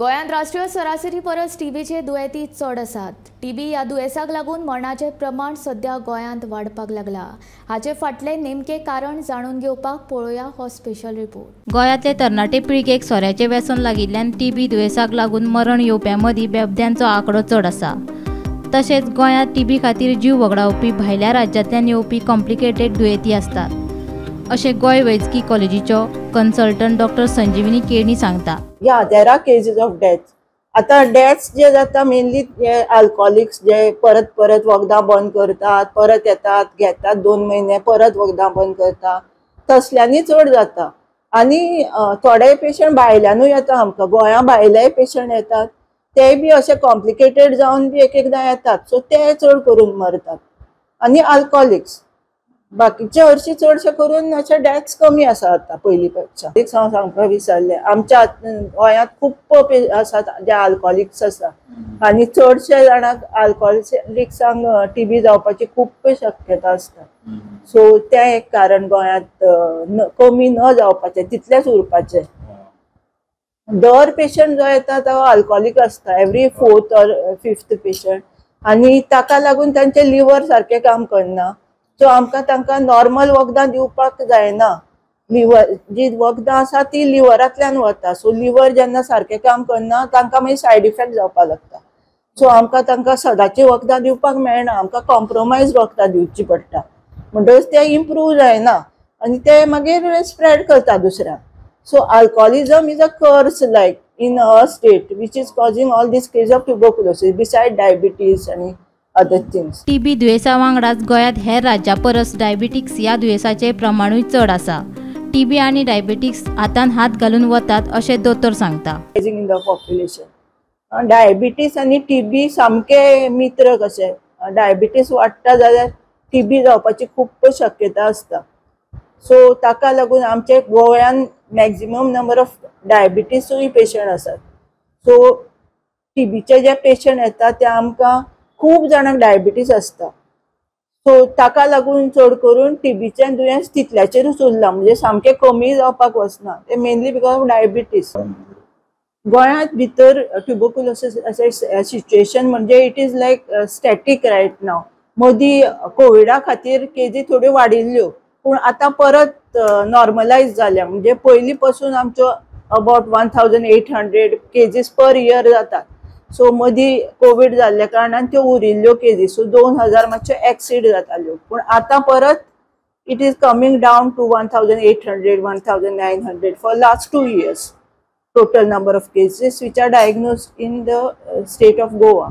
गोंयांत राष्ट्रीय सरासरी परस टीबीचे दुयेंती चड आसात. टीबी ह्या दुयेंसाक लागून मरणाचें प्रमाण सध्या गोंयांत वाडपाक लागला. हाचे फाटलें नेमकें कारण जाणून घेवपाक पळोवया हो स्पेशल रिपोर्ट. गोंयांतले तरणाटे पिळगेक सोऱ्याचें व्यसन लागिल्ल्यान टीबी दुयेंसाक लागून मरण येवप्यां मदीं बेबद्यांचो आंकडो चड आसा. तशेंच गोंयांत टीबी खातीर जीव वगडावपी भायल्या राज्यांतल्यान येवपी कॉम्प्लिकेटेड दुयेंती आसतात, अशें गोंय वैजकी कॉलेजीचो कन्सल्टंट डॉक्टर संजीवनी केणी सांगता. Yeah, there are cases of death. आतां डेथ्स जे जाता मेनली जे अल्कोहोलिक्स जे परत परत वखदां बंद करतात, परत येतात, घेतात 2 म्हयने, परत वखदां बंद करता, तसल्यांनी चड जाता. आनी थोडे पेशंट भायल्यानूय येता, आमकां गोंया भायलेय पेशंट येतात, ते बी अशे कॉम्प्लिकेटेड जावन बी एक एकदां येतात, सो ते चड करून मरतात. आनी अल्कोहोलिक्स बाकीचे हरशीं चडशे करून अशे डेथ्स कमी आसा आतां पयलीं पेक्षा. एक हांव सांगपाक विसरलें, आमच्या गोंयांत खूब आसात जे अल्कोहोलिक्स आसा आनी चडशे जाणांक अल्कोहोलिक्सांक टीबी जावपाची खूब शक्यता आसता. सो तें एक कारण गोंयांत कमी न जावपाचें, तितलेंच उरपाचें. दर पेशंट जो येता तो अल्कोहोलीक आसता, every 4th or 5th patient, आनी ताका लागून तांचें लिवर सारकें काम करना. सो आमकां तांकां नॉर्मल वखदां दिवपाक जायना. लिवर जी वखदां आसा ती लिवरांतल्यान वता, सो लिवर जेन्ना सारकें काम करना तांकां मागीर सायड इफेक्ट जावपाक लागता. सो आमकां तांकां सदांची वखदां दिवपाक मेळना, आमकां कॉम्प्रोमायज वखदां दिवची पडटा, म्हणटकच ते इम्प्रूव जायना आनी ते मागीर स्प्रेड करता दुसऱ्यांक. So alcoholism is a curse like in our state which is causing all these cases of tuberculosis beside diabetes आनी other things. TB दुयेंसा वांगडाच गोंयांत हेर राज्यां परस डायबिटीक्स ह्या दुयेंसाचें प्रमाणूय चड आसा. टीबी आनी डायबिटीक्स हातान हात घालून वतात अशें दोतोर सांगता. In the population diabetes आनी टीबी सामके मित्र कशे. डायबिटीस वाडटा जाल्यार टीबी जावपाची खूब शक्यता आसता. सो ताका लागून आमचे गोंयान मॅक्झिमम नंबर ऑफ डायबिटीसूय पेशंट आसात. सो टीबीचे जे पेशंट येतात ते आमकां खूब जाणांक डायबिटीस आसता. सो ताका लागून चड करून टीबीचें दुयेंस तितल्याचेरूच उरलां, म्हणजे सामकें कमी जावपाक वचना, तें मेनली because of diabetes. गोंयांत भितर ट्युबरकुलोसीस अशें सिच्युएशन म्हणजे it is like static right now. मदीं कोविडा खातीर केजी थोड्यो वाडिल्ल्यो, पूण आतां परत नॉर्मलायज जाल्या. म्हणजे पयलीं पासून आमच्यो अबावट 1800 केजीस पर इयर जातात. सो मदीं कोवीड जाल्ल्या कारणान त्यो उरिल्ल्यो केजीस, सो 2000 मातश्यो एक्सीड जाताल्यो, पूण आतां परत it is coming down to 1800, 1900 for last 2 years total number of cases which are diagnosed in the state of Goa.